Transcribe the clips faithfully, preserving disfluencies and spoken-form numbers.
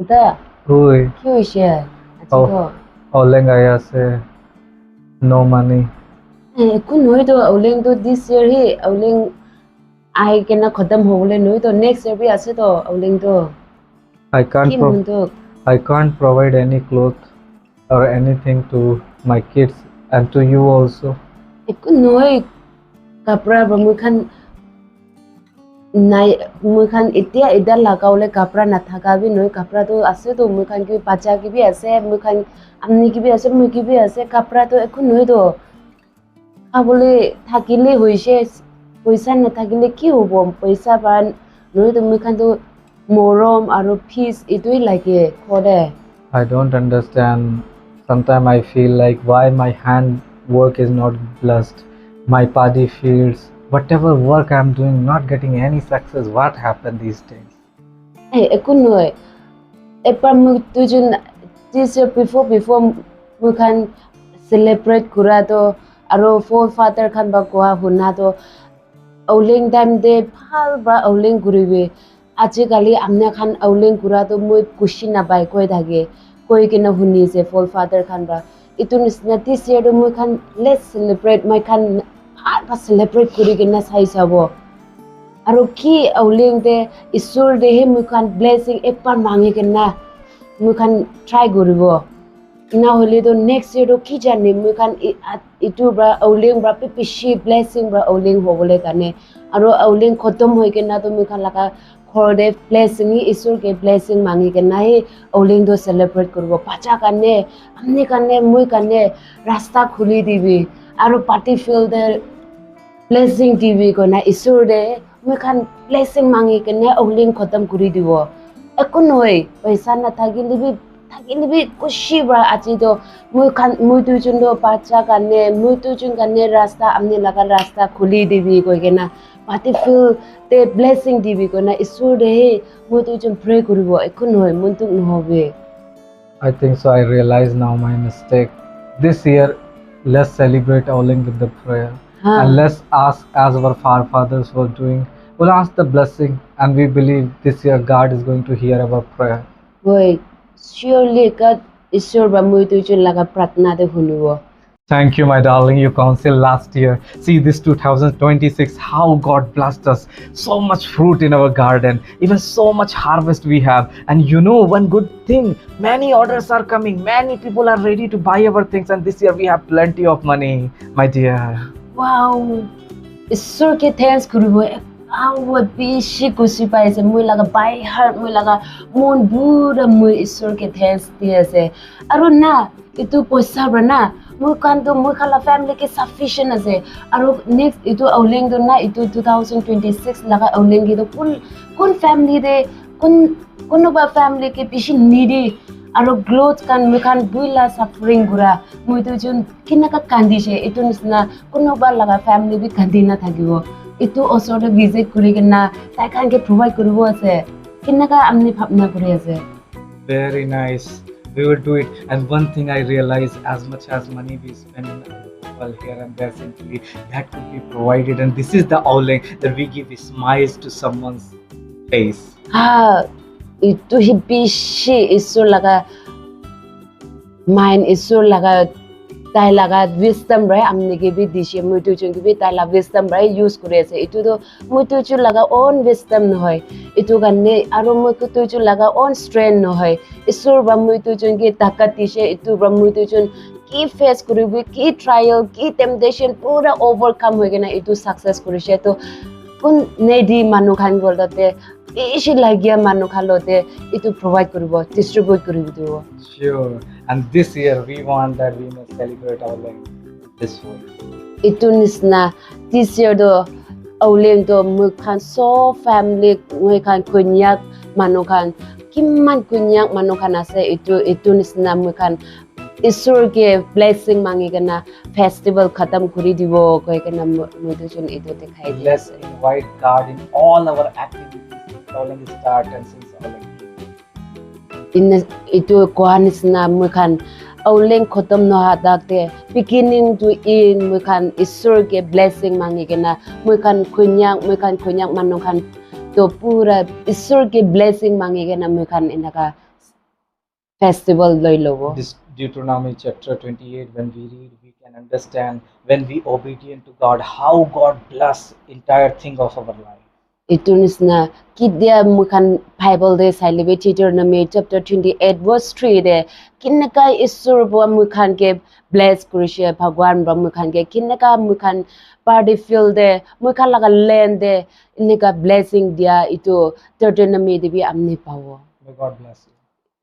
Da, Oi, ki hoise? Aji oh, to. Oleng ahi ase. No money. Eh, ekun hoi to, oleng to this year hi, oleng ahi kena khatam hobole noi to, next year bi ase to, oleng to. I can't Ki pro- mon to? I can't provide any cloth or anything to my kids and to you also. Ekun noi, kapra ba moi khan nai, moi khan etia ida lagawole kapra nathaka bi noi, kapra to ase to, moi khan ki bacha ki bi ase, moi khan amni ki bi ase, moi ki bi ase, kapra to ekun noi to. Khabole thakile hoise, poisa nathakile ki hobo? Poisa pa noi to moi khan to morom aro peace itui lage khode. I don't understand. Sometimes I feel like why my hand work is not blessed. My paddy fields, whatever work I'm doing, not getting any success. What happened these days? Hey, ekun noi. Epa moi tu jun this year before, before moi khan celebrate kura to, aro forefather khan ba koa huna to, oleng time te bhal pra oleng kuribi. Ajikali amna khan oleng kura to moi kushi napai koi thake, koi kena huni ase forefather khan pra. Itu nisna this year to moi khan let's celebrate, moi khan bhal pra celebrate kuri kena sai sabo. Aro ki oleng te, Isor te he moi khan blessing ekbar mangi kena moi khan try kuribo. Ena hoile to next year to ki jane moi khan i-, a-, itu pra oleng pra bi bishi blessing pra oleng hobole karne. Aro oleng khotom hoi kena to moi khan laga ghor te blessing hi Isor ke blessing mangi kena hi oleng to celebrate kuribo. Bacha karne, amni karne, moi karne rasta khuli dibi. Aro paddy field te blessing dibi koina Isor te moi khan blessing mangi kena oleng khotom kuri dibo. Ekun noi, paisa nathakile bi, thakile bi khushi pra aji to moi khan, moi duijun to bacha karne, moi duijun karne rasta, amni laga rasta khuli dibi koi kena paddy field te blessing dibi koina Isor te he moi duijun pray kuribo, ekun noi, mon dukh nohobi. I think so. I realize now my mistake. This year, let's celebrate Oleng with the prayer. Ha. And let's ask, as our forefathers were doing, we'll ask the blessing, and we believe this year God is going to hear our prayer. Hoi, surely God Isor ba moi duijun laga pratna te hunibo. Thank you, my darling. You counsel last year. See, this two thousand twenty-six, how God blessed us. So much fruit in our garden, even so much harvest we have. And you know one good thing, many orders are coming. Many people are ready to buy our things, and this year we have plenty of money, my dear. Wow. Isor ke thanks kuribo. Awo bishi khushi paise. Moi laga by heart, moi laga mon pura moi Isor ke thanks di ase. Aro na, itu poisa pra na, moi khan to, moi khan la family ke sufficient ase. Aro next itu Oleng to na, itu two thousand twenty-six laga Oleng ke to kun, kun family te, kun, kunuba family ke bishi needy. Aro clothes khan moi khan buila suffering kura. Moi duijun kinaka kandishe, itu nisna kunuba laga family bi kandi na thakibo. Itu osor te visit kuri kena tai khan ke provide kuribo ase. Kinaka amni bhabna kuri ase. Very nice. We will do it. And one thing I realize, as much as money we spend in our here and there, simply that could be provided. And this is the Oleng that we give smiles to someone's face. Ha, itu hi bishi Isor laga mind, Isor laga, tai laga wisdom pra amni ke bi dishe, moi duijun ke bi tai la wisdom pra use kuri ase. Itu to moi duijun laga own wisdom nohoi. Itu karne aro moi duijun laga own strength nohoi. Isor pra moi duijun ke takat dishe, itu pra moi duijun ki face kuribi, ki trial, ki temptation pura overcome hoi kena itu success kurishe. To kun needy manu khan ke lote, bishi lagia manu khan lote itu provide kuribo, distribute kuri dibo. Sure. And this year we want that we must celebrate Oleng this way. Itu nisna this year to Oleng to moi khan sob family, moi khan Konyak manu khan, kiman Konyak manu khan ase, itu, itu nisna moi khan Isor ke blessing mangi kena festival khatam kuri dibo koi kena mo-, moi duijun itu dikhai di ase. Let's invite God in all our activities, Oleng start and since Oleng. In, itu koa nisna moi khan Oleng khotom noha tak te beginning to end moi khan Isor ke blessing mangi kena, moi khan Konyak, moi khan Konyak manu khan to pura Isor ke blessing mangi kena moi khan enaka festival loi lobo. This Deuteronomy chapter twenty-eight, when we read, we can understand when we obedient to God, how God bless entire thing of our life. Itu nisna kidia moi khan Bible de saile bi Deuteronomy chapter twenty-eight verse three de kinaka Isur bo moi khan ke bless kurishe, Bhagwan bo moi khan ke kinaka moi khan party field de moi khan laga land de inaka blessing dia itu Deuteronomy de bi amni pawo. May God bless you.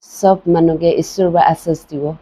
Sob manu ke Isur ba asis dibo.